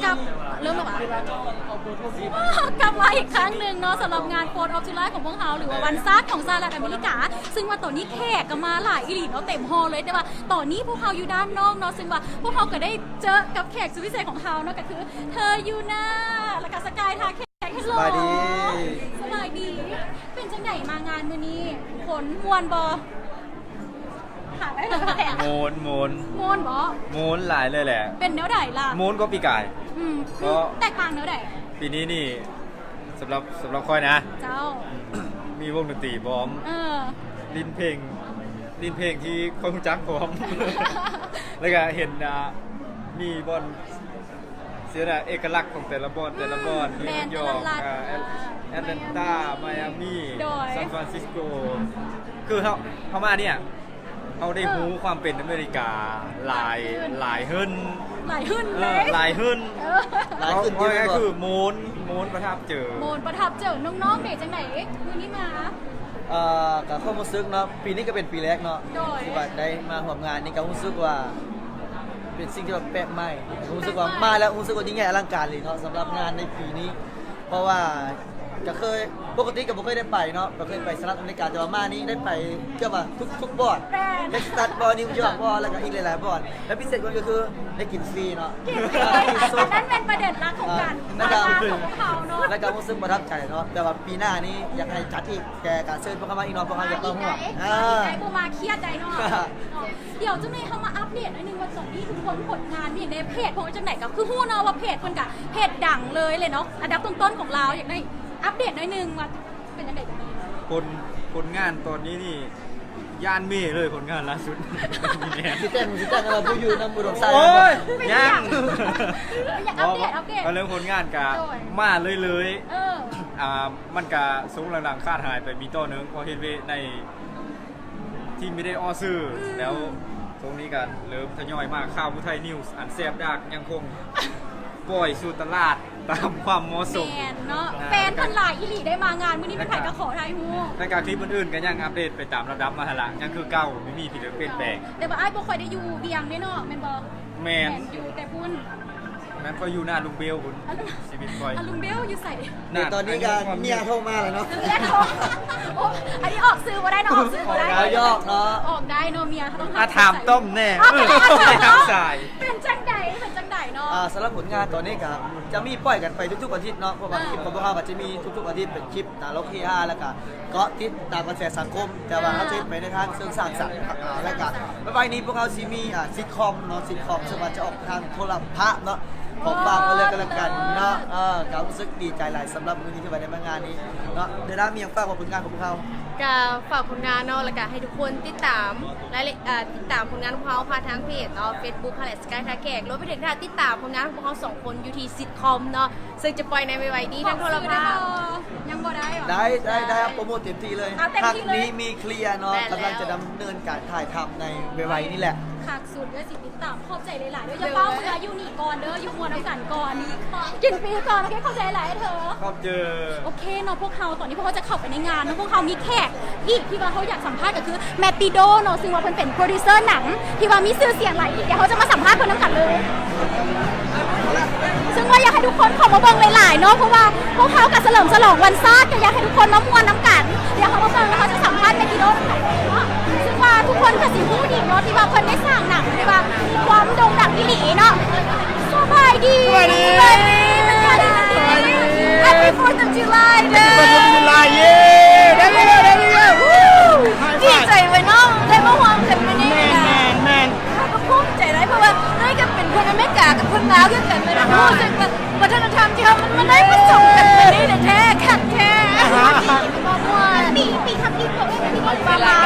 ກັບ ເລີ່ມແລ້ວຫວາ? ກັບມາອີກຄັ້ງໜຶ່ງເນາະ ສຳລັບງານ Fourth of July ຂອງພວກເຮົາ ຫຼືວ່າວັນຊາດຂອງສະຫະລັດອາເມລິກາ ຊຶ່ງວ່າຕອນນີ້ແຂກກໍມາຫຼາຍອີ່ຫຼີເນາະ ເຕັມຫໍ່ເລີຍ. ແຕ່ວ່າຕອນນີ້ພວກເຮົາຢູ່ດ້ານນອກເນາະ ຊຶ່ງວ່າພວກເຮົາກໍໄດ້ເຈີກັບແຂກສຸດພິເສດຂອງເຮົາເນາະ ກໍຄືເທີຢູນາ ແລ້ວກໍສະກາຍທ່າແຂກ. ສະບາຍດີ ສະບາຍດີ ເປັນຈັ່ງໃດມາງານມື້ນີ້? ຄົນມ່ວນບໍ່? ຖາມໄດ້ເລີຍ. ມ່ວນ ມ່ວນ ມ່ວນບໍ່? ມ່ວນຫຼາຍເລີຍແຫຼະ. ເປັນແນວໃດລະ? ມ່ວນກວ່າປີກາຍ. ອືມ ກໍແຕກຕ່າງແນວໃດ? ປີນີ້ນີ້ ສຳລັບ ສຳລັບຂ້ອຍນະ ເຈົ້າ ມີວົງດົນຕີພ້ອມ ເອີ ຫຼິ້ນເພງ ຫຼິ້ນເພງທີ່ຂ້ອຍຮູ້ຈັກພ້ອມ ແລ້ວກໍເຫັນ ອ່າ ມີບ່ອນ ເສຍດາຍເອກະລັກຂອງແຕ່ລະບ່ອນ ແຕ່ລະບ່ອນ ອືມ ມີນິວຢອກ ແອດແລນຕາ ໄມອາມີ ໂດຍ ຊານຟຣານຊິສໂກ ຄືເຮົາ ເຮົາມານີ້ ເຮົາໄດ້ ເອີ ຮູ້ຄວາມເປັນອາເມລິກາຫຼາຍ ຫຼາຍຂຶ້ນ ຫຼາຍຂຶ້ນ ເອີ ເລີຍ ຫຼາຍຂຶ້ນ ເອີ ຫຼາຍຂຶ້ນ ເວົ້າ ເວົ້າງ່າຍໆຄືໂມນ ໂມນປະທັບເຈີ ໂມນປະທັບເຈີ. ນ້ອງໆເດ ຈັ່ງໃດມື້ນີ້ມາ? ເອີ ກໍຄວາມຮູ້ສຶກເນາະ ປີນີ້ກໍເປັນປີແລກເນາະ ໂດຍ ທີ່ວ່າໄດ້ມາຮ່ວມງານນີ້ ກໍຮູ້ສຶກວ່າເປັນສິ່ງທີ່ແບບແປກໃໝ່ ຮູ້ສຶກວ່າ ແປກໃໝ່ ມາແລ້ວຮູ້ສຶກວ່າຍິ່ງໃຫຍ່ອະລັງການເລີຍເນາະ ສຳລັບງານໃນປີນີ້ ເພາະວ່າກໍເຄີຍ ປົກກະຕິກໍບໍ່ເຄີຍໄດ້ໄປເນາະ ກໍເຄີຍໄປສະຫະລັດອາເມລິກາ ແຕ່ວ່າມານີ້ໄດ້ໄປເກືອບວ່າທຸກ ທຸກບ່ອນ ແມ່ນ ເທັກຊັສບໍ ນິວຢອກບໍ ແລ້ວກໍອີກຫຼາຍໆບ່ອນ ແລ້ວພິເສດກວ່າກໍຄືໄດ້ກິນຟຣີເນາະ ກິນຟຣີ ອັນນັ້ນແມ່ນປະເດັນຫຼັກຂອງການ ເອີ ມາງານຂອງພວກເຮົາເນາະ ແລ້ວກໍຮູ້ສຶກປະທັບໃຈເນາະ ແຕ່ວ່າປີໜ້ານີ້ຢາກໃຫ້ຈັດອີກ ແຕ່ກໍເຊີນພວກເຮົາມາອີກເນາະ ພວກເຮົາຢາກເຂົ້າຮ່ວມ ມາອີກໄດ້ ເອີ ມາອີກໄດ້ ບໍ່ມາຄຽດໄດ້ເນາະ ດຽວຈັ່ງໃດເຮົາມາອັບເດດໜ້ອຍໜຶ່ງວ່າຕອນນີ້ທຸກຄົນຜົນງານມີຫຍັງແດ່ ເພຈພວກເຮົາຈັ່ງໃດ ກໍຄືຮູ້ເນາະວ່າເພຈເພິ່ນກໍເພຈດັງເລີຍແຫຼະເນາະ ອັນດັບຕົ້ນໆຂອງລາວ ຢາກໄດ້ອັບເດດໜ້ອຍໜຶ່ງວ່າເປັນຈັ່ງໃດຕອນນີ້? ຜົນ ຜົນງານຕອນນີ້ນີ້ ຢ້ານເມເລີຍ ຜົນງານລ່າສຸດ ຊິແຕ່ງ ຊິແຕ່ງແລ້ວ ຜູ້ຢູ່ນຳອຸດົມໄຊ ໂອ້ຍ ຍັງ ຢາກອັບເດດ ອັບເດດ ເອົາເລື່ອງຜົນງານກະ ໂດຍ ມາເລື້ອຍໆ ເອີ ອ່າ ມັນກະຊ່ວງຫຼັງໆຂາດຫາຍໄປມີຕໍ່ໜຶ່ງ ເພາະເຮັດວຽກໃນ ທີ່ມີໄດ້ອອກສື່ ອືມ ແລ້ວຊ່ວງນີ້ກໍເລີ່ມທະຍອຍມາ ຂ່າວຜູ້ໄທນິວສ໌ ອັນແຊບດາກ ຍັງຄົງປ່ອຍສູ່ຕະຫຼາດຕາມຄວາມເໝາະສົມ ແມ່ນເນາະ ອ່າ ແຟນເພິ່ນຫຼາຍອີ່ຫຼີໄດ້ມາງານມື້ນີ້ ມີໃຜກໍຂໍຖ່າຍຮູບ ແລ້ວກໍຄລິບອື່ນໆກໍຍັງອັບເດດໄປຕາມລຳດັບມາຫັ້ນລະ ຍັງຄືເກົ່າ ບໍ່ມີທີ່ຈະປ່ຽນແປງ ແຕ່ວ່າອ້າຍບໍ່ຄ່ອຍໄດ້ຢູ່ວຽງເດ້ເນາະ ແມ່ນບໍ່? ແມ່ນ ແມ່ນ ຢູ່ແຕ່ພຸ້ນ ແມ່ນຂ້ອຍຢູ່ໜ້າລຸງເບວພຸ້ນ ອາ ລຸງ ຊີວິດຂ້ອຍ ອາ ລຸງເບວຢູ່ໃສ? ນີ້ຕອນນີ້ກໍເມຍໂທມາແລ້ວເນາະ ເມຍໂທ ໂອ້ ອັນນີ້ອອກຊື່ບໍ່ໄດ້ເນາະ ອອກຊື່ບໍ່ໄດ້ ເອົາຢອກເນາະ ອອກໄດ້ເນາະ ເມຍເຮົາຕ້ອງ ອ່ະ ຖາມຕ້ອມແດ່ ເອີ ຮັບສາຍ ເປັນຈັ່ງໃດ ເປັນຈັ່ງໃດເນາະ? ອ່າ ສຳລັບຜົນງານຕອນນີ້ກໍຈະມີປ່ອຍກັນໄປທຸກໆອາທິດເນາະ ເພາະວ່າ ອ່າ ຄລິບຂອງພວກເຮົາກໍຈະມີທຸກໆອາທິດ ເປັນຄລິບຕາຫຼົກເຮຮາ ແລ້ວກໍເກາະຕິດຕາມກະແສສັງຄົມ ແຕ່ວ່າເຮົາຈະເຮັດໄປໃນທາງເຊີງສ້າງສັນ ອ່າ ແລ້ວກໍໄວໆນີ້ພວກເຮົາຊິມີ ອ່າ ຊິດຄອມເນາະ ຊິດຄອມ ເຊິ່ງວ່າຈະອອກທາງໂທລະພາບເນາະ ຂໍຝາກໄວ້ເລີຍກໍແລ້ວກັນເນາະ ເອີ ກໍຮູ້ສຶກດີໃຈຫຼາຍສຳລັບມື້ນີ້ທີ່ວ່າໄດ້ມາງານນີ້ເນາະ ເດີນາມີຫຍັງຝາກວ່າຜົນງານຂອງພວກເຮົາ? ກໍຝາກຜົນງານເນາະ ແລ້ວກໍໃຫ້ທຸກຄົນຕິດຕາມລາຍລະ ອ່າ ຕິດຕາມຜົນງານຂອງພວກເຮົາຜ່ານທາງເພຈເນາະ ເຟສບຸກຫັ້ນແຫຼະ ສະກາຍທ່າແຂກ ລວມໄປເຖິງຖ້າຕິດຕາມຜົນງານຂອງພວກເຮົາສອງຄົນຢູ່ທີ່ຊິດຄອມເນາະ ເຊິ່ງຈະປ່ອຍໃນໄວໆນີ້ທາງໂທລະພາບ ຍັງບໍ່ໄດ້ຫວາ? ໄດ້ ໄດ້ ໄດ້ ໂປຣໂມດເຕັມທີ່ເລີຍ ເອົາເຕັມທີ່ເລີຍ ຮັກນີ້ມີເຄລຍເນາະ ແມ່ນແລ້ວ ກຳລັງຈະດຳເນີນການຖ່າຍທຳໃນໄວໆນີ້ແຫຼະ ຄັກສຸດເດີ ຊິຕິດຕາມ ຂອບໃຈຫຼາຍໆເດີ ຢ່າຟ້າວເມືອ ຢູ່ນີ້ກ່ອນເດີ ຢູ່ມ່ວນນຳກັນກ່ອນ ກິນຟຣີກ່ອນ ໂອເຄ ຂອບໃຈຫຼາຍເດີ ຂອບໃຈ ໂອເຄເນາະ ພວກເຮົາ ຕອນນີ້ພວກເຮົາຈະເຂົ້າໄປໃນງານເນາະ ພວກເຮົາມີແຂກ ອີກທີ່ວ່າເຮົາຢາກສຳພາດກໍຄື ແມັດຕິໂດເນາະ ຊຶ່ງວ່າເພິ່ນເປັນໂປຣດິວເຊີໜັງທີ່ວ່າມີຊື່ສຽງຫຼາຍ ດຽວເຮົາຈະມາສຳພາດເພິ່ນນຳກັນເລີຍ ຊຶ່ງວ່າຢາກໃຫ້ທຸກຄົນເຂົ້າມາເບິ່ງຫຼາຍໆເນາະ ເພາະວ່າພວກເຮົາກໍສະເຫຼີມສະຫຼອງວັນຊາດ ກໍຢາກໃຫ້ທຸກຄົນມາມ່ວນນຳກັນ ດຽວເຮົາມາເບິ່ງ ແລ້ວເຮົາຈະສຳພາດແມັດຕິໂດນຳກັນເລີຍເນາະ ຊຶ່ງວ່າທຸກຄົນກໍຊິຮູ້ດີເນາະ ທີ່ວ່າເພິ່ນໄດ້ສ້າງໜັງ ທີ່ວ່າມີຄວາມໂດ່ງດັງອີ່ຫຼີເນາະ ສະບາຍດີ ສະບາຍດີ ສະບາຍດີ Happy Fourth of July ເດີ Happy Fourth of July ເຢ້ There we go There we go ດີໃຈເວີຍເນາະ ໄດ້ມາຮ່ວມກັນມື້ນີ້ນະ ແມ່ນໆໆ ເຮົາກໍພູມໃຈໄດ໋ ເພາະວ່າໄດ້ກັນເປັນຄົນອາເມລິກາກັບຄົນລາວຄືກັນ ແມ່ນບໍ່? ຮູ້ສຶກວ່າວັດທະນະທຳທີ່ເຮົາມັນ ມັນໄດ້ປະສົມກັນມື້ນີ້ແທ້ ຄັກແທ້ ມ່ວນ ປີ ປີທຳອິດຂອງເອື້ອຍທີ່ໄດ້ມາຮ່ວມ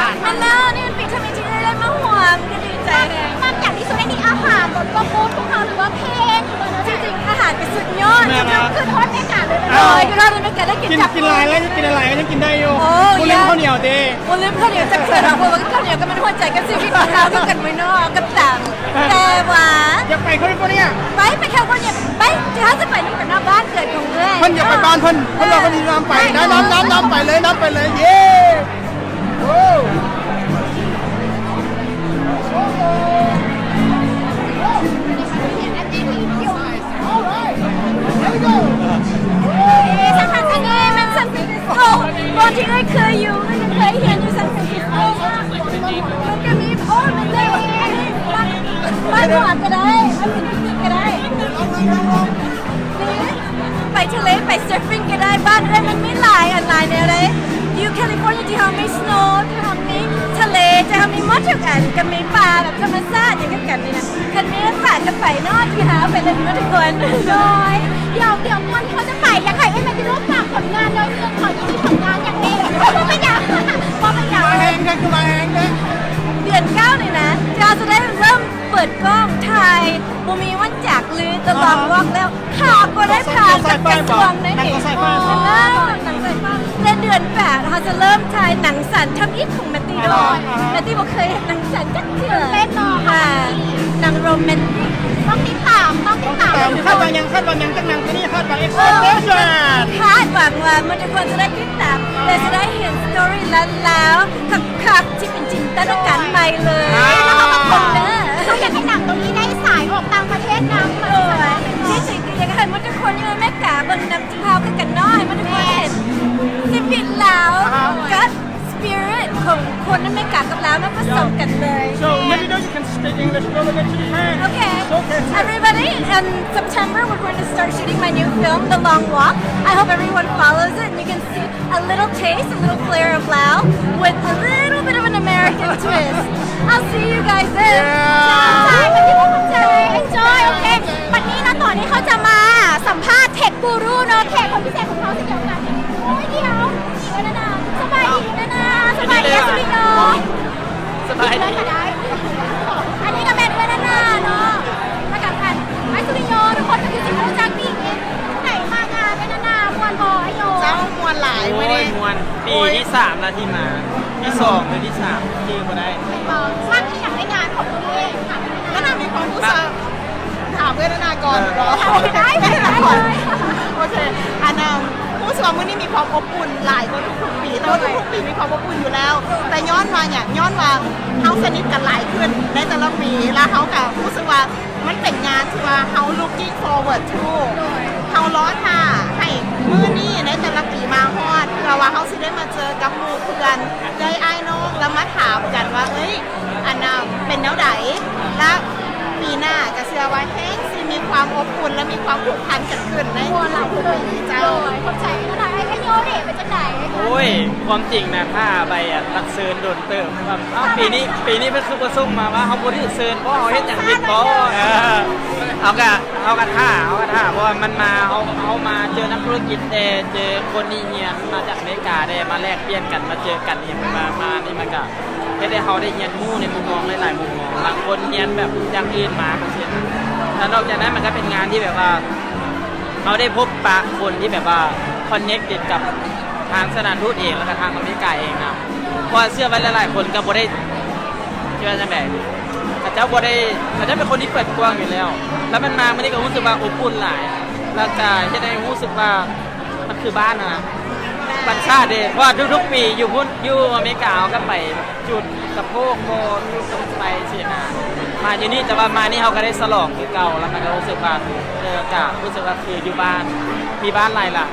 ອັນນັ້ນ ນີ້ເປັນປີທຳອິດທີ່ໄດ້ມາຮ່ວມ ກໍດີໃຈແຮງ ມັກຢ່າງທີ່ສຸດໃນນີ້ ອາຫານ ແບບ ຂອງພວກເຮົາ ຫຼືວ່າເພງ ຈິງໆ ອາຫານກໍສຸດຍອດ ແມ່ນ ຄືຮອດອາກາດເລີຍ ເອີ ຢູ່ລາວນີ້ມັນກໍໄດ້ກິນ ກິນ ກິນຫຼາຍແລ້ວ ກິນຫຼາຍກໍຍັງກິນໄດ້ຢູ່ ໂອ້ ບໍ່ລືມເຂົ້າໜຽວເດ້ ບໍ່ລືມເຂົ້າໜຽວຈັກເທື່ອ ເພາະວ່າເຂົ້າໜຽວກໍແມ່ນຫົວໃຈກັບຊີວິດຂອງເຮົາຄືກັນເວີຍເນາະ ກໍຕາມ ແຕ່ວ່າ ຢາກໄປແຄລິຟໍເນຍ ໄປ ໄປແຄລິຟໍເນຍ ໄປ ເຮົາຈະໄປນຳກັນເນາະ ບ້ານເກີດຂອງເອື້ອຍ ເພິ່ນຢາກໄປບ້ານເພິ່ນ ເພິ່ນວ່າເພິ່ນຊິນຳໄປ ໄດ້ ນຳ ນຳ ນຳໄປເລີຍ ນຳໄປເລີຍ ເຢ້ ໂອ້ All right. ຫວານກໍໄດ້ ມາກິນປິກນິກກໍໄດ້ ຫຼືໄປທະເລ ໄປເຊີບຟິ້ງກໍໄດ້. ບ້ານເອື້ອຍມັນມີຫຼາຍອັນຫຼາຍແນວເດ້ ຢູ່ແຄລິຟໍເນຍທີ່ເຮົາມີສະໂນ ທີ່ເຮົາມີທະເລ ທີ່ເຮົາມີໝົດທຸກອັນ ກໍມີປ່າແບບທຳມະຊາດຫຍັງຄືກັນນີ້ນະ. ຄັນມີໂອກາດກໍໄປເນາະ ທີ່ເຮົາໄປເລີຍເນາະທຸກຄົນ. ໂດຍ ດຽວ ດຽວກ່ອນທີ່ເຮົາຈະໄປ ຢາກໃຫ້ເອື້ອຍແມັດຕິໂລຝາກຜົນງານໜ້ອຍໜຶ່ງ ເຂົາຈະມີຜົນງານຫຍັງແດ່? ບໍ່ເປັນຫຍັງ ບໍ່ເປັນຫຍັງ ມາແຮງແທ້ ຄືມາແຮງແທ້. ເດືອນເກົ້ານີ້ນະ ທີ່ເຮົາຈະໄດ້ເລີ່ມເປີດກ້ອງຖ່າຍ ບໍ່ມີວັນຈາກ ຫຼື The Long Walk ແລ້ວ ຫາບໍ່ໄດ້ຜ່ານກະຊວງໃນເອງ ແຕ່ເດືອນແປດເຮົາຈະເລີ່ມຖ່າຍໜັງສັ້ນທຳອິດຂອງແມັດຕິໂດຍ ແມັດຕິບໍ່ເຄີຍເຮັດໜັງສັ້ນຈັກເທື່ອ ເຕັ້ນເນາະ ໜັງໂຣແມນຕິກ ຕ້ອງຕິດຕາມ ຕ້ອງຕິດຕາມ. ຄາດຫວັງຫຍັງ ຄາດຫວັງຫຍັງຈາກໜັງຕົວນີ້? ຄາດຫວັງ expectation ຄາດຫວັງວ່າມັນທຸກຄົນຈະໄດ້ຕິດຕາມ ແລະ ຈະໄດ້ເຫັນສະຕໍຣີລາວໆ ຄັກໆ ທີ່ເປັນຈິນຕະນາການໃໝ່ເລີຍ ເຮົາກໍຄົງເດີ. ເຮົາຢາກໃຫ້ໜັງຕົວນີ້ໄດ້ສາຍອອກຕ່າງປະເທດນຳ ໂດຍ ທີ່ຈິງກໍຢາກໃຫ້ໝົດທຸກຄົນຢູ່ອາເມລິກາເບິ່ງນຳຈຸເຮົາຄືກັນເນາະ ໃຫ້ໝົດທຸກຄົນເຫັນຊີວິດລາວກັບ spirit ຂອງຄົນອາເມລິກາກັບລາວມາປະສົມກັນເລີຍ. So let me know you can speak English a little bit. Okay, everybody, in September we're going to start shooting my new film, The Long Walk. I hope everyone follows it and you can see a little taste, a little flair of Lao with a little bit of an American twist. I'll see you guys there. ເອັນຈອຍ ເອັນຈອຍ ໂອເຄ ບັດນີ້ເນາະ ຕອນນີ້ເຮົາຈະມາສຳພາດເທັກກູຣູເນາະ ແຂກຄົນພິເສດຂອງເຮົາເຊັ່ນດຽວກັນ. ໂອ້ຍ ດຽວ ສະບາຍດີນານາ ສະບາຍດີ ອ້າຍສຸລິໂຍ ສະບາຍດີ ອັນນີ້ກໍແມ່ນເອື້ອຍນານາເນາະ ແລ້ວກໍອັນ ອ້າຍສຸລິໂຍ ທຸກຄົນກໍຄືຊິຮູ້ຈັກນີ້ ໄດ້ມາງານເອື້ອຍນານາ ມ່ວນບໍ່ອ້າຍໂຍ? ເຈົ້າ ມ່ວນຫຼາຍ ໂອ້ຍ ມື້ນີ້ ມ່ວນ ປີທີ່ສາມລະທີ່ມາ ທີສອງຫຼືທີສາມ ຈື່ບໍ່ໄດ້ ແມ່ນບໍ່? ມັກອີ່ຫຍັງໃນງານຂອງມື້ນີ້? ນານາມີຄວາມຮູ້ສຶກ ຖາມເອື້ອຍນານາກ່ອນ ເອີ ເນາະ ໄດ້ ໄດ້ ໄດ້ເລີຍ ໂອເຄ ອັນ ເອີ ຮູ້ສຶກວ່າມື້ນີ້ມີຄວາມອົບອຸ່ນຫຼາຍກວ່າທຸກໆປີ ແຕ່ວ່າທຸກໆປີມີຄວາມອົບອຸ່ນຢູ່ແລ້ວ ແຕ່ຍ້ອນວ່າຫຍັງ? ຍ້ອນວ່າເຮົາສະໜິດກັນຫຼາຍຂຶ້ນໃນແຕ່ລະປີ ແລ້ວເຮົາກໍຮູ້ສຶກວ່າ ມັນເປັນງານທີ່ວ່າເຮົາ looking forward to ໂດຍ ເຮົາລໍຖ້າໃຫ້ມື້ນີ້ໃນແຕ່ລະປີມາຮອດ ເພື່ອວ່າເຮົາຊິໄດ້ມາເຈີກັບໝູ່ເພື່ອນ ເອື້ອຍອ້າຍນ້ອງ ແລ້ວມາຖາມກັນວ່າ ເອີຍ ອັນນ່າ ເປັນແນວໃດ ແລະ ປີໜ້າກໍເຊື່ອວ່າແຮ່ງຊິມີຄວາມອົບອຸ່ນ ແລະ ມີຄວາມຜູກພັນກັນຂຶ້ນໃນທຸກໆປີ. ເຈົ້າ ໂດຍ ຂອບໃຈຫຼາຍໆ. ອ້າຍໂຍເດ ເປັນຈັ່ງໃດ? ໂອ້ຍ ຄວາມຈິງນະ ຖ້າໃບ ອັນ ຫຼັກເຊີນໂດນເຕີບ ແບບ ເອົ້າ ປີນີ້ ປີນີ້ເພິ່ນຄືບໍ່ສົ່ງມາວະ? ເຮົາບໍ່ຖືກເຊີນບໍ? ເຮົາເຮັດຫຍັງຜິດບໍ? ເອີ ເຮົາກະ ເຮົາກະຖ້າ ເຮົາກະຖ້າ ເພາະວ່າມັນມາ ເຮົາ ເຮົາມາເຈີນັກທຸລະກິດແດ່ ເຈີຄົນທີ່ຮຽນມາຈາກອາເມລິກາແດ່ ມາແລກປ່ຽນກັນ ມາເຈີກັນອີ່ຫຍັງ ມາ ມານີ້ ມັນກະເຮັດໃຫ້ເຮົາໄດ້ຮຽນຮູ້ໃນມຸມມອງຫຼາຍໆມຸມມອງ ບາງຄົນຮຽນແບບຢ່າງອື່ນມາ ຈັ່ງຊີ້ນະ ແລ້ວນອກຈາກນັ້ນມັນກະເປັນງານທີ່ແບບວ່າ ເຮົາໄດ້ພົບປະຄົນທີ່ແບບວ່າ connected ກັບທາງສະຖານທູດເອງ ແລ້ວກະທາງອາເມລິກາເອງນຳ ເພາະວ່າເຊື່ອວ່າຫຼາຍໆຄົນກໍບໍ່ໄດ້ ຊິວ່າຈັ່ງໃດ ເຂົາເຈົ້າບໍ່ໄດ້ ເຂົາເຈົ້າເປັນຄົນທີ່ເປີດກວ້າງຢູ່ແລ້ວ ແລ້ວມັນມາມື້ນີ້ກໍຮູ້ສຶກວ່າອົບອຸ່ນຫຼາຍ ແລ້ວກະເຮັດໃຫ້ຮູ້ສຶກວ່າມັນຄືບ້ານຫັ້ນນະ ບັນຊາດເດ້ ເພາະວ່າທຸກໆປີຢູ່ພຸ້ນ ຢູ່ອາເມລິກາເຮົາກໍໄປ ຈູດກະໂພກບໍ່ ຈູດກະໄຟຊີ້ນະ ມາຢູ່ນີ້ ແຕ່ວ່າມານີ້ເຮົາກໍໄດ້ສະຫຼອງຄືເກົ່າ ແລ້ວມັນກໍຮູ້ສຶກວ່າ ເອີ ກະຮູ້ສຶກວ່າຄືຢູ່ບ້ານ ມີບ້ານຫຼາຍຫຼັງ.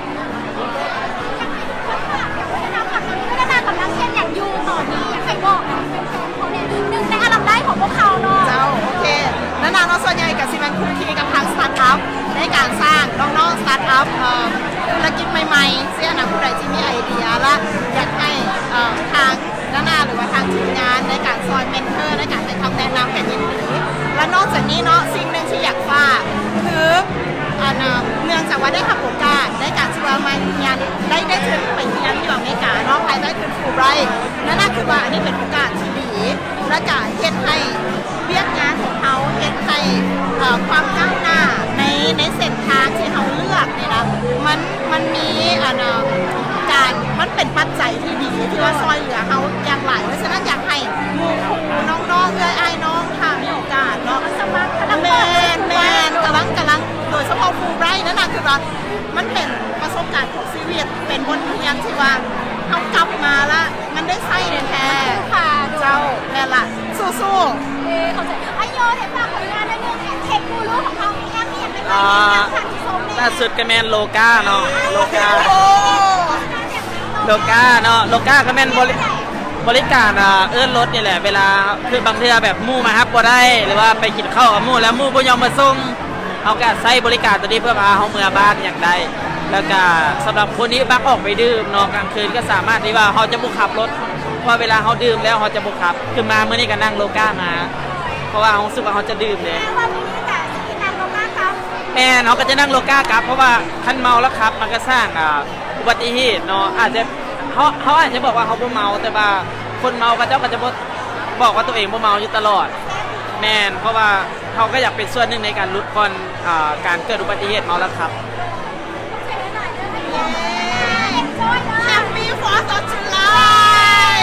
ເວລານາກຳລັງເຮັດຫຍັງຢູ່ຕອນນີ້ ຢາກໃຫ້ບອກແຟນໆເຮົາແດ່ ໜຶ່ງໃນອັນດັບແລກຂອງພວກເຮົາເນາະ. ເຈົ້າ ໂອເຄ ນານາເນາະ ສ່ວນໃຫຍ່ກໍຊິແມ່ນຄຸກຄີກັບທາງ startup ໃນການສ້າງ ນ້ອງໆ startup ເອີ ທຸລະກິດໃໝ່ໆ ຊີ້ນະ ຜູ້ໃດທີ່ມີໄອເດຍ ແລະ ຢາກໃຫ້ ເອີ ທາງ ນານາ ຫຼືວ່າທາງທີມງານໃນການຊ່ອຍ mentor ໃນການໃຫ້ຄຳແນະນຳກໍຍິນດີ ແລະ ນອກຈາກນີ້ເນາະ ສິ່ງໜຶ່ງທີ່ຢາກຝາກຄື ອັນ ເນື່ອງຈາກວ່າໄດ້ຮັບໂອກາດໃນການທີ່ວ່າມາຮຽນ ໄດ້ ໄດ້ທຶນໄປຮຽນຢູ່ອາເມລິກາເນາະ ພາຍໃຕ້ທຶນ Fulbright ນານາຄິດວ່າອັນນີ້ເປັນໂອກາດທີ່ດີ ແລະ ກະເຮັດໃຫ້ວຽກງານຂອງເຮົາ ເຮັດໃຫ້ ເອີ ຄວາມກ້າວໜ້າໃນ ໃນເສັ້ນທາງທີ່ເຮົາເລືອກນີ້ນະ ມັນ ມັນມີ ອັນ ການ ມັນເປັນປັດໄຈທີ່ດີ ທີ່ວ່າຊ່ອຍເຫຼືອເຮົາຢ່າງຫຼາຍ. ເພາະສະນັ້ນຢາກໃຫ້ໝູ່ຄູ່ນ້ອງໆ ເອື້ອຍອ້າຍນ້ອງ ຖ້າມີໂອກາດເນາະ ແມ່ນ ແມ່ນ ກຳລັງ ກຳລັງ ໂດຍສະເພາະ Fulbright ນັ້ນນະ ຄືວ່າມັນເປັນປະສົບການຂອງຊີວິດ ເປັນບົດຮຽນທີ່ວ່າເຮົາກັບມາລະມັນໄດ້ໃຊ້ແທ້ໆ. ເຈົ້າ ແມ່ນລະ ສູ້ໆ. ເອີ ເຂົ້າໃຈ. ອ້າຍໂຍ ໃຫ້ຝາກຜົນງານໜ້ອຍໜຶ່ງ ເທັກກູຣູຂອງເຮົາ ມີຫຍັງ ມີຫຍັງໃໝ່ໆ ໃຫ້ທ່ານຜູ້ຊົມແດ່? ລ່າສຸດກໍແມ່ນໂລກາເນາະ ໂລກາ ໂລກາເນາະ ໂລກາກໍແມ່ນບໍລິ ເປັນຈັ່ງໃດ? ໂລ ບໍລິການ ອ່າ ເອີ້ນລົດນີ້ແຫຼະ ເວລາ ຄືບາງເທື່ອແບບໝູ່ມາຮັບບໍ່ໄດ້ ຫຼືວ່າໄປກິນເຂົ້າກັບໝູ່ແລ້ວໝູ່ບໍ່ຍອມມາສົ່ງ ເຮົາກະໃຊ້ບໍລິການໂຕນີ້ເພື່ອພາເຮົາເມືອບ້ານຫຍັງໄດ້ ແລ້ວກະສຳລັບຄົນທີ່ມັກອອກໄປດື່ມເນາະ ກາງຄືນກະສາມາດທີ່ວ່າເຮົາຈະບໍ່ຂັບລົດ ເພາະວ່າເວລາເຮົາດື່ມແລ້ວເຮົາຈະບໍ່ຂັບ ຄືມາມື້ນີ້ກະນັ່ງໂລກາມາ ເພາະວ່າເຮົາຮູ້ສຶກວ່າເຮົາຈະດື່ມເດ້. ແມ່ນ ເຮົາກະຈະນັ່ງໂລກາກັບ ເພາະວ່າຄັນເມົາແລ້ວຂັບມັນກະສ້າງ ອ່າ ອຸບັດຕິເຫດເນາະ ອາດຈະ ເຮົາ ເຮົາອາດຈະບອກວ່າເຮົາບໍ່ເມົາ ແຕ່ວ່າຄົນເມົາເຂົາເຈົ້າກະຈະບໍ່ ບອກວ່າໂຕເອງບໍ່ເມົາຢູ່ຕະຫຼອດ. ແມ່ນ ເພາະວ່າເຮົາກະຢາກເປັນສ່ວນໜຶ່ງໃນການຫຼຸດຜ່ອນ ອ່າ ການເກີດອຸບັດຕິເຫດເມົາແລ້ວຂັບ. Happy Fourth of July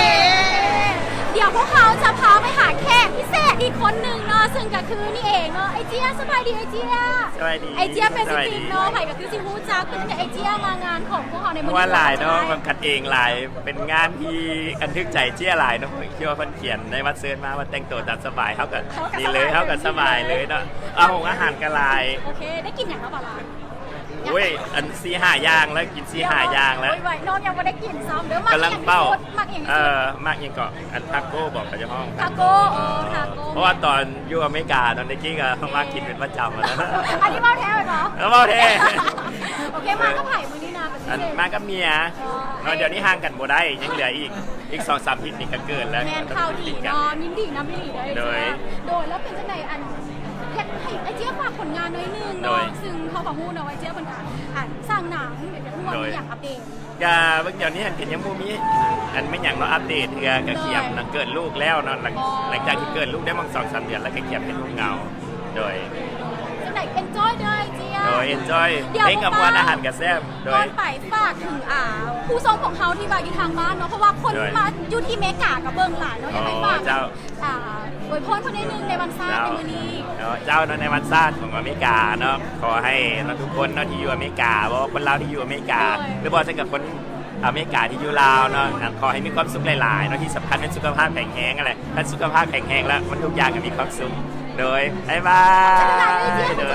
ດຽວພວກເຮົາຈະພາໄປຫາແຂກພິເສດອີກຄົນໜຶ່ງເນາະ ຊຶ່ງກະຄືນີ້ເອງເນາະ ໄອເຈ້ຍ. ສະບາຍດີໄອເຈ້ຍ. ສະບາຍດີ. ໄອເຈ້ຍເປັນສະຕິກເນາະ ໃຜກະຄືຊິຮູ້ຈັກ ເປັນຈັ່ງໃດໄອເຈ້ຍມາງານຂອງພວກເຮົາໃນມື້ນີ້? ມ່ວນຫຼາຍເນາະ ແບບກັນເອງຫຼາຍ ເປັນງານທີ່ ອັນ ຖືກໃຈເຈ້ຍຫຼາຍເນາະ ທີ່ວ່າເພິ່ນຂຽນໃນບັດເຊີນມາວ່າແຕ່ງໂຕຕາມສະບາຍ ເຮົາກະ ເຮົາກະ ດີເລີຍ ສະບາຍ ເຮົາກະສະບາຍເລີຍເນາະ. ເອົາ ອາຫານກະຫຼາຍ. ໂອເຄ ໄດ້ກິນຫຍັງແລ້ວບາດລະ? ໂອ້ຍ ອັນ ສີ່ຫ້າຢ່າງແລ້ວ ກິນສີ່ຫ້າຢ່າງແລ້ວ. ໂອ້ຍ ນ້ອງຍັງບໍ່ໄດ້ກິນຊ້ຳເດີ. ກຳລັງເຝົ້າ. ມັກຫຍັງທີ່ສຸດ? ເອີ ມັກຫຍັງເກາະ ອັນ ທາໂກ້ບໍ ເຂົາເຈົ້າຮ້ອງ ທາໂກ້. ເອີ ທາໂກ້ ເພາະວ່າຕອນຢູ່ອາເມລິກາເນາະ ນິກກີ້ກະມັກກິນເປັນປະຈຳຫັ້ນນະ. ອັນນີ້ເວົ້າແທ້ແມ່ນບໍ່? ເອີ ເວົ້າແທ້. ໂອເຄ ມາກັບໃຜມື້ນີ້ນະ? ອັນ ມາກັບເມຍເນາະ ດຽວນີ້ຫ່າງກັນບໍ່ໄດ້ ຍັງເຫຼືອອີກ ອີກສອງສາມທິດນີ້ກະເກີດແລ້ວ. ແມ່ນ ຂ່າວດີເນາະ ຍິນດີນຳອີ່ຫຼີເດີ. ໂດຍ ໂດຍ ແລ້ວເປັນຈັ່ງໃດ ອັນ ຢາກໃຫ້ໄອເຈ້ຍຝາກຜົນງານໜ້ອຍໜຶ່ງເນາະ. ໂດຍ ຊຶ່ງເຮົາກະຮູ້ເນາະວ່າໄອເຈ້ຍເພິ່ນກະ ອ່າ ສ້າງໜັງ ຢາກຮູ້ວ່າມີຫຍັງອັບເດດ? ກະເບິ່ງດຽວນີ້ຫັ້ນກະຍັງບໍ່ມີອັນແມ່ນຫຍັງເນາະ ອັບເດດເທື່ອ ກະກຽມ ໂດຍ ຫຼັງເກີດລູກແລ້ວເນາະ ຫຼັງ ອໍ ຫຼັງຈາກທີ່ເກີດລູກໄດ້ປະມານສອງສາມເດືອນແລ້ວ ກະກຽມເຮັດໂຮງເງົາ. ໂດຍ ຈັ່ງໃດ enjoy ເດີໄອເຈ້ຍ. ໂດຍ enjoy ເພງກະມ່ວນ ອາຫານກະແຊບ. ໂດຍ ກ່ອນໄປຝາກເຖິງ ອ່າ ຜູ້ຊົມຂອງເຮົາທີ່ວ່າຢູ່ທາງບ້ານເນາະ ເພາະວ່າຄົນ ໂດຍ ທີ່ມາຢູ່ທີ່ເມກາກະເບິ່ງຫຼາຍເນາະ ຢາກໃຫ້ຝາກ ເຈົ້າ ອ່າ ອວຍພອນເພິ່ນໜ້ອຍໜຶ່ງໃນວັນຊາດໃນມື້ນີ້. ເຈົ້າ ເນາະ ເຈົ້າເນາະ ໃນວັນຊາດຂອງອາເມລິກາເນາະ ຂໍໃຫ້ເນາະ ທຸກຄົນເນາະ ທີ່ຢູ່ອາເມລິກາ ບໍ່ວ່າຄົນລາວທີ່ຢູ່ອາເມລິກາ ໂດຍ ຫຼືບໍ່ຊັ້ນກະຄົນອາເມລິກາທີ່ຢູ່ລາວເນາະ ຂໍໃຫ້ມີຄວາມສຸກຫຼາຍໆເນາະ ທີ່ສຳຄັນແມ່ນສຸຂະພາບແຂງແຮງຫັ້ນແຫຼະ. ຄັນສຸຂະພາບແຂງແຮງແລ້ວ ມັນທຸກຢ່າງກະມີຄວາມສຸກ. ໂດຍ ບາຍບາຍ. ຂອບໃຈຫຼາຍໆ ເດີ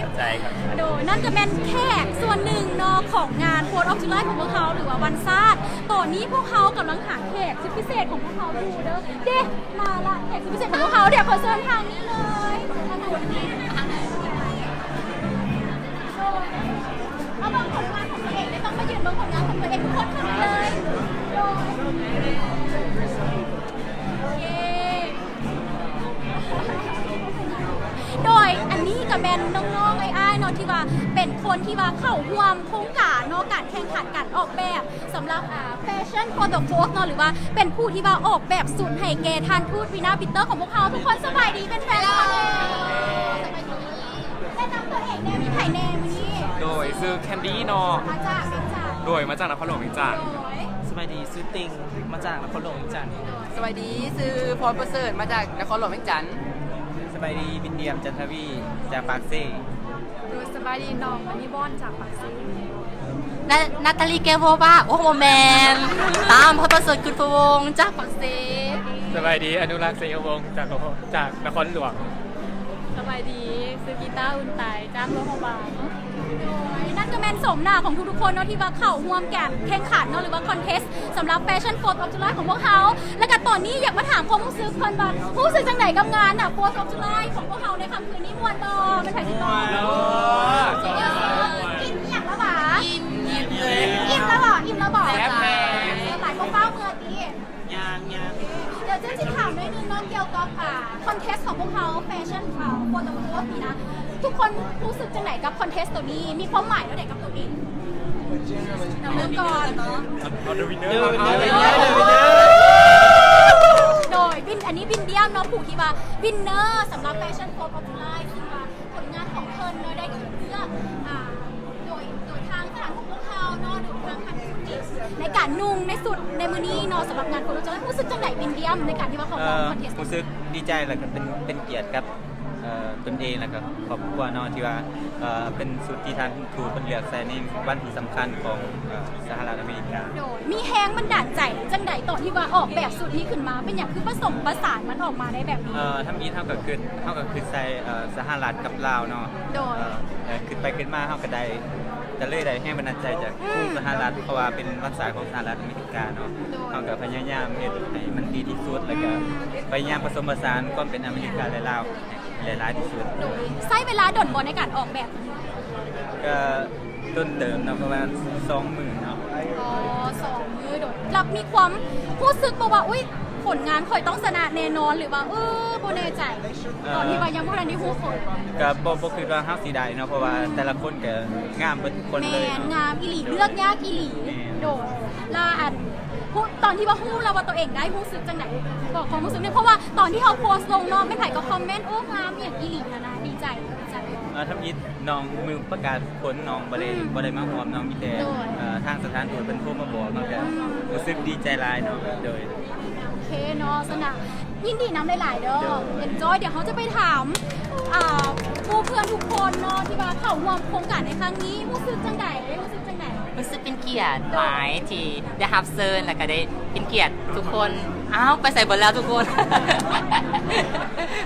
ຂອບໃຈຫຼາຍໆ. ໂດຍ ນັ້ນກະແມ່ນແຂກສ່ວນໜຶ່ງເນາະ ຂອງງານ Fourth of July ຂອງພວກເຮົາ ຫຼືວ່າວັນຊາດ. ຕອນນີ້ພວກເຮົາກຳລັງຫາແຂກສຸດພິເສດຂອງພວກເຮົາຢູ່ເດີ. ເດ້ ມາລະ ແຂກສຸດພິເສດຂອງພວກເຮົາ ດຽວຂໍເຊີນທາງນີ້ເລີຍ. ໂດຍ ມາເບິ່ງຜົນງານຂອງຕົວເອງ ແລະ ຕ້ອງມາຢືນເບິ່ງຜົນງານຂອງຕົວເອງທຸກຄົນເລີຍ. ໂດຍ ໂອເຄ ໂດຍ ອັນນີ້ກະແມ່ນນ້ອງໆ ອ້າຍໆ ເນາະ ທີ່ວ່າເປັນຄົນທີ່ວ່າເຂົ້າຮ່ວມໂຄງການເນາະ ການແຂ່ງຂັນການອອກແບບ ສຳລັບ ອ່າ Fashion for the Fourth ເນາະ ຫຼືວ່າເປັນຜູ້ທີ່ວ່າອອກແບບຊຸດໃຫ້ແກ່ທ່ານທູດ ວີນາ ປີເຕີ ຂອງພວກເຮົາ. ທຸກຄົນສະບາຍດີ ເປັນແຟນຂອງເຮົາ. ສະບາຍດີ. ແນະນຳຕົວເອງແດ່ ມີໃຜແດ່ມື້ນີ້? ໂດຍ ຊື່ ແຄນດີ ເນາະ. ມາຈາກວຽງຈັນ. ໂດຍ ມາຈາກນະຄອນຫຼວງວຽງຈັນ. ໂດຍ ສະບາຍດີ ຊື່ຕິ່ງ ມາຈາກນະຄອນຫຼວງວຽງຈັນ. ສະບາຍດີ ຊື່ ພອນ ປະເສີດ ມາຈາກນະຄອນຫຼວງວຽງຈັນ. ສະບາຍດີ ບິນດຽມ ຈັນທະວີ ຈາກປາກເຊ. ໂດຍ ສະບາຍດີ ນ້ອງ ອັນນີ້ບອນ ຈາກປາກເຊ. ນາ ນາຕາລີ ແກ້ວໂວວາ ໂອ້ ບໍ່ແມ່ນ ຕາມ ພະປະເສີດ ກຸນພະວົງ ຈາກປາກເຊ. ສະບາຍດີ ອະນຸລັກ ໄຊຍະວົງ ຈາກ ຈາກນະຄອນຫຼວງ. ສະບາຍດີ ຊື່ກີຕາ ອຸ່ນຕາຍ ຈາກຫຼວງພະບາງ. ໂດຍ ນັ້ນກະແມ່ນໂສມໜ້າຂອງທຸກໆຄົນເນາະ ທີ່ວ່າເຂົ້າຮ່ວມການແຂ່ງຂັນເນາະ ຫຼືວ່າຄອນເທັສ ສຳລັບ Fashion Fourth of July ຂອງພວກເຮົາ. ແລ້ວກະຕອນນີ້ຢາກມາຖາມຄວາມຮູ້ສຶກເພິ່ນວ່າ ຮູ້ສຶກຈັ່ງໃດກັບງານ ອ່າ Fourth of July ຂອງພວກເຮົາໃນຄ່ຳຄືນນີ້ ມ່ວນບໍ່? ແມ່ນໃຜຊິຕອບ? ກິນອີ່ຫຍັງແລ້ວຫວາ? ອີ່ມ ອີ່ມແລ້ວບໍ່? ອີ່ມແລ້ວບໍ່? ແຊບແທ້. ຫຼາຍຄົນຟ້າວເມືອຕິ? ຍັງ ຍັງ. ດຽວເຈົ້າຊິຖາມໜ້ອຍໜຶ່ງເນາະ ກ່ຽວກັບ ອ່າ ຄອນເທັສຂອງພວກເຮົາ Fashion ອ່າ Fourth of July ນີ້ນະ ທຸກຄົນຮູ້ສຶກຈັ່ງໃດກັບຄອນເທັສໂຕນີ້? ມີຄວາມໝາຍແນວໃດກັບໂຕເອງ? ເລີ່ມກ່ອນເນາະ The winner ໂດຍ ວິນ ອັນນີ້ວິນດຽມເນາະ ຜູ້ທີ່ວ່າ winner ສຳລັບ Fashion Fourth of July ຊຶ່ງວ່າ ຜົນງານຂອງເພິ່ນເນາະ ໄດ້ຖືກເລືອກ ອ່າ ໂດຍ ໂດຍທາງສະຖານຂອງພວກເຮົາເນາະ ໂດຍທາງທ່ານຜູ້ທີ່ໃນການນຸ່ງໃນຊຸດໃນມື້ນີ້ເນາະ ສຳລັບງານໂຄໂນຈອນ ຮູ້ສຶກຈັ່ງໃດ ວິນດຽມ ໃນການທີ່ວ່າເຂົ້າຮ່ວມຄອນເທັສ? ເອີ ຮູ້ສຶກດີໃຈ ແລ້ວກະເປັນ ເປັນກຽດກັບ ເອີ ຕົນເອງ ແລ້ວກະຄອບຄົວເນາະ ທີ່ວ່າ ເອີ ເປັນຊຸດທີ່ທ່ານທູດເພິ່ນເລືອກໃສ່ໃນວັນທີ່ສຳຄັນຂອງ ເອີ ສະຫະລັດອາເມລິກາ. ໂດຍ ມີແຮງບັນດານໃຈຈັ່ງໃດຕອນທີ່ວ່າອອກແບບຊຸດນີ້ຂຶ້ນມາ? ເປັນຫຍັງຄືປະສົມປະສານມັນອອກມາໄດ້ແບບນີ້? ເອີ ທຳອິດເຮົາກະຄຶດ ເຮົາກະຄຶດໃສ່ ເອີ ສະຫະລັດກັບລາວເນາະ. ໂດຍ ເອີ ຄຶດໄປຄຶດມາເຮົາກະໄດ້ ກໍເລີຍໄດ້ແຮງບັນດານໃຈຈາກ ອືມ ກຸ່ມສະຫະລັດ ເພາະວ່າເປັນວັນຊາດຂອງສະຫະລັດອາເມລິກາເນາະ. ໂດຍ ເຮົາກໍພະຍາຍາມເຮັດໃຫ້ມັນດີທີ່ສຸດ ແລ້ວກໍ ອືມ ພະຍາຍາມປະສົມປະສານຄວາມເປັນອາເມລິກາ ແລະ ລາວໃຫ້ຫຼາຍໆທີ່ສຸດ. ໂດຍ ໃຊ້ເວລາດົນບໍ່ໃນການອອກແບບ? ກໍດົນເຕີບເນາະ ປະມານສອງມື້ເນາະ. ອໍ ສອງມື້ດົນ. ແລ້ວມີຄວາມຮູ້ສຶກບໍ່ວ່າ ອຸ້ຍ ຜົນງານຂ້ອຍຕ້ອງຊະນະແນ່ນອນ ຫຼືວ່າ ເອີ ບໍ່ແນ່ໃຈ ເອີ ຕອນທີ່ວ່າຍັງບໍ່ທັນໄດ້ຮູ້ຜົນ? ກໍບໍ່ ບໍ່ຄິດວ່າເຮົາຊິໄດ້ເນາະ ເພາະວ່າ ອືມ ແຕ່ລະຄົນກໍງາມເບິດທຸກຄົນເລີຍເນາະ. ແມ່ນ ງາມອີ່ຫຼີ ເລືອກຍາກອີ່ຫຼີ. ແມ່ນ ໂດຍ ລະອັນ ຮູ້ ຕອນທີ່ວ່າຮູ້ແລ້ວວ່າຕົວເອງໄດ້ ຮູ້ສຶກຈັ່ງໃດ? ບອກຄວາມຮູ້ສຶກໜ້ອຍ ເພາະວ່າຕອນທີ່ເຮົາໂພສລົງເນາະ ແມ່ນໃຜກໍຄອມເມັນ ໂອ້ ງາມອີ່ຫຍັງອີ່ຫຼີຫັ້ນນະ ດີໃຈ ດີໃຈ. ເອີ ທຳອິດ ນ້ອງມືປະກາດຜົນ ນ້ອງບໍ່ໄດ້ ອືມ ບໍ່ໄດ້ມາຮ່ວມເນາະ ມີແຕ່ ໂດຍ ເອີ ທາງສະຖານທູດເພິ່ນໂທມາບອກເນາະ ກໍ ອືມ ຮູ້ສຶກດີໃຈຫຼາຍເນາະ. ໂດຍ ໂອເຄເນາະ ຊັ້ນນະ ຍິນດີນຳຫຼາຍໆເດີ ໂດຍ ເອັນຈອຍ. ດຽວເຮົາຈະໄປຖາມ ອ່າ ໝູ່ເພື່ອນທຸກຄົນເນາະ ທີ່ວ່າເຂົ້າຮ່ວມໂຄງການໃນຄັ້ງນີ້ ຮູ້ສຶກຈັ່ງໃດ? ຮູ້ສຶກຈັ່ງໃດ? ຮູ້ສຶກເປັນກຽດຫຼາຍທີ່ໄດ້ຮັບເຊີນ ແລ້ວກໍໄດ້ເປັນກຽດທຸກຄົນ. ອ້າວ ໄປໃສເບິດແລ້ວທຸກຄົນ?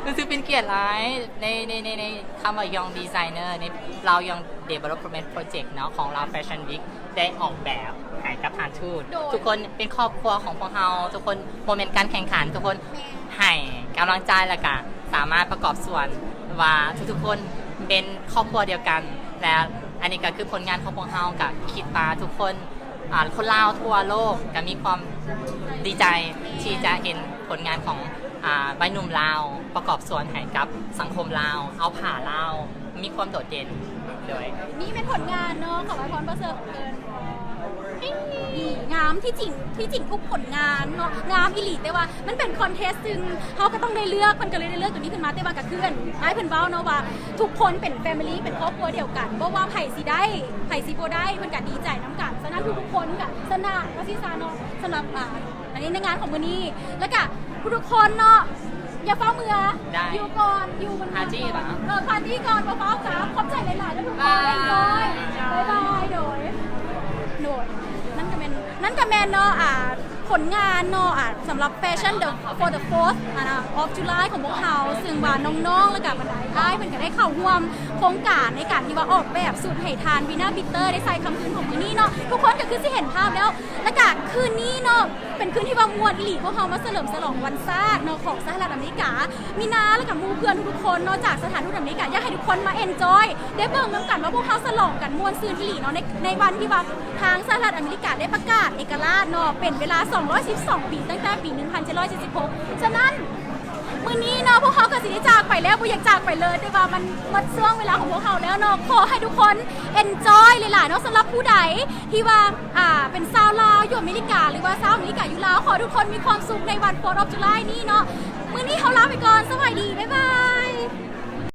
ຮູ້ສຶກເປັນກຽດຫຼາຍໃນ ໃນ ໃນ ໃນ ຄຳວ່າ Young Designer ໃນ Lao Young Development Project ເນາະ ຂອງ Lao Fashion Week ໄດ້ອອກແບບໃຫ້ກັບສະຖານທູດ. ໂດຍ ທຸກຄົນເປັນຄອບຄົວຂອງພວກເຮົາ ທຸກຄົນບໍ່ແມ່ນການແຂ່ງຂັນ ທຸກຄົນ ແມ່ນ ໃຫ້ກຳລັງໃຈ ແລ້ວກະສາມາດປະກອບສ່ວນວ່າທຸກໆຄົນເປັນຄອບຄົວດຽວກັນ ແລະ ອັນນີ້ກໍຄືຜົນງານຂອງພວກເຮົາ ກະຄິດວ່າທຸກຄົນ ອາ ຄົນລາວທົ່ວໂລກກໍມີຄວາມດີໃຈທີ່ຈະເຫັນຜົນງານຂອງ ອາ ວັຍໜຸ່ມລາວປະກອບສ່ວນໃຫ້ກັບສັງຄົມລາວ ເອົາຜ້າລາວມີຄວາມໂດດເດັ່ນ. ໂດຍ ນີ້ແມ່ນຜົນງານເນາະ ຂອງໄອຄອນປະເສີດເພິ່ນ. ນີ້ງາມ ທີ່ຈິງ ທີ່ຈິງທຸກຜົນງານເນາະ ງາມອີ່ຫຼີ ແຕ່ວ່າມັນເປັນຄອນເທັສ ຊຶ່ງເຮົາກໍຕ້ອງໄດ້ເລືອກ ເພິ່ນກໍເລີຍໄດ້ເລືອກຕົວນີ້ຂຶ້ນມາ. ແຕ່ວ່າກໍຄືອ້າຍເພິ່ນເວົ້າເນາະວ່າ ທຸກຄົນເປັນ family ເປັນຄອບຄົວດຽວກັນ ບໍ່ວ່າໃຜຊິໄດ້ ໃຜຊິບໍ່ໄດ້ ເພິ່ນກໍດີໃຈນຳກັນ. ສະນັ້ນທຸກໆຄົນກໍຊະນະວ່າຊີ້ຊະເນາະ ສຳລັບ ອ່າ ອັນນີ້ໃນງານຂອງມື້ນີ້ ແລ້ວກະທຸກໆຄົນເນາະ ຢ່າຟ້າວເມືອ ໄດ້ ຢູ່ກ່ອນ ຢູ່ ປາຕີ້ບໍ? ເອີ ປາຕີ້ກ່ອນ ບໍ່ຟ້າວກັບ. ຂອບໃຈຫຼາຍໆເດີທຸກຄົນ ບາຍບາຍ ເອັນຈອຍ ບາຍບາຍ. ໂດຍ ໂດຍ ນັ້ນກໍແມ່ນ ນັ້ນກໍແມ່ນເນາະ ອ່າ ຜົນງານເນາະ ອ່າ ສຳລັບ Fashion the for the Fourth ອ່າ of July ຂອງພວກເຮົາ ຊຶ່ງວ່ານ້ອງໆ ແລ້ວກໍບັນດາອ້າຍເພິ່ນກໍໄດ້ເຂົ້າຮ່ວມໂຄງການໃນການທີ່ວ່າອອກແບບຊຸດໃຫ້ທ່ານ Vina Peter ໄດ້ໃສ່ຄ່ຳຄືນຂອງມື້ນີ້ເນາະ. ທຸກຄົນກໍຄືຊິເຫັນພາບແລ້ວ ແລ້ວກະຄືນນີ້ເນາະ ເປັນຄືນທີ່ວ່າມ່ວນອີ່ຫຼີ ພວກເຮົາມາສະເຫຼີມສະຫຼອງວັນຊາດເນາະ ຂອງສະຫະລັດອາເມລິກາ. ມີນາ ແລ້ວກະໝູ່ເພື່ອນທຸກໆຄົນເນາະ ຈາກສະຖານທູດອາເມລິກາ ຢາກໃຫ້ທຸກຄົນມາ enjoy ໄດ້ເບິ່ງນຳກັນວ່າພວກເຮົາສະຫຼອງກັນມ່ວນຊື່ນອີ່ຫຼີເນາະ ໃນ ໃນວັນທີ່ວ່າທາງສະຫະລັດອາເມລິກາໄດ້ປະກາດເອກະລາດເນາະ ເປັນເວລາສອງຮ້ອຍສິບສອງປີ ຕັ້ງແຕ່ປີໜຶ່ງພັນເຈັດຮ້ອຍເຈັດສິບຫົກ. ສະນັ້ນ ມື້ນີ້ເນາະ ພວກເຮົາກໍຊິໄດ້ຈາກໄປແລ້ວ ບໍ່ຢາກຈາກໄປເລີຍ ແຕ່ວ່າມັນໝົດຊ່ວງເວລາຂອງພວກເຮົາແລ້ວເນາະ. ຂໍໃຫ້ທຸກຄົນ enjoy ຫຼາຍໆເນາະ. ສຳລັບຜູ້ໃດທີ່ວ່າ ອ່າ ເປັນຊາວລາວຢູ່ອາເມລິກາ ຫຼືວ່າຊາວອາເມລິກາຢູ່ລາວ ຂໍໃຫ້ທຸກຄົນມີຄວາມສຸກໃນວັນ Fourth of July ນີ້ເນາະ. ມື້ນີ້ເຮົາລາໄປກ່ອນ ສະບາຍດີ ບາຍບາຍ.